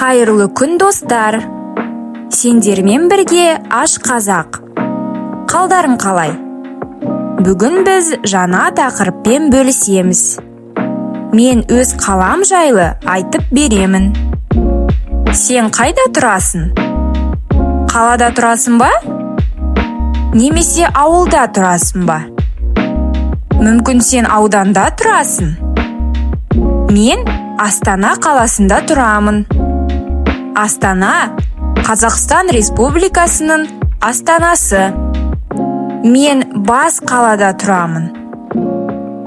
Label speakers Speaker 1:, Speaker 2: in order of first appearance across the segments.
Speaker 1: Қайырлы күн, достар! Сендермен бірге Аш Қазақ. Қалдарың қалай? Бүгін біз жаңа тақырыппен бөлісеміз. Мен өз қалам жайлы айтып беремін. Сен қайда тұрасың? Қалада тұрасың ба немесе ауылда тұрасың ба? Мүмкін, сен ауданда тұрасың. Мен Астана қаласында тұрамын. Астана – Қазақстан Республикасының астанасы. Мен бас қалада тұрамын.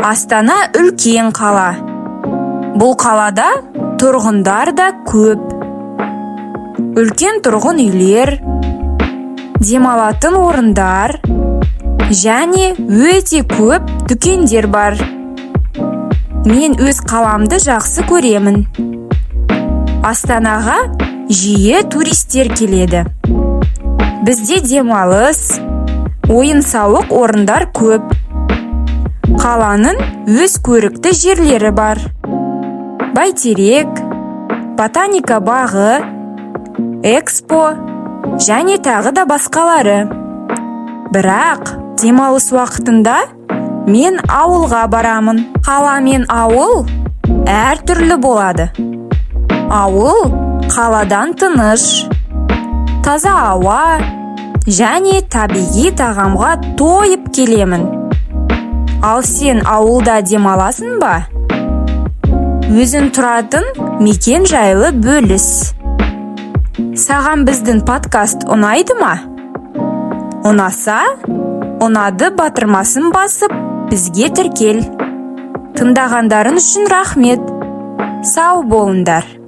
Speaker 1: Астана – үлкен қала. Бұл қалада тұрғындар да көп. Үлкен тұрғын үйлер, демалатын орындар және өте көп дүкендер бар. Мен өз қаламды жақсы көремін. Астанаға жиі туристер келеді. Бізде демалыс, ойын сауық орындар көп. Қаланың өз көрікті жерлері бар: Бәйтерек, Ботаника бағы, Экспо және тағы да басқалары. Бірақ демалыс уақытында мен ауылға барамын. Қала мен ауыл әртүрлі болады. Ауыл қаладан тыныш, таза ауа және табиғи тағамға тойып келемін. Ал сен ауылда демаласың ба? Өзің тұратын мекен жайлы бөліс. Саған біздің подкаст ұнайды ма? Ұнаса, «Ұнады» батырмасын басып, бізге тіркел. Тыңдағандарың үшін рахмет. Сау болыңдар!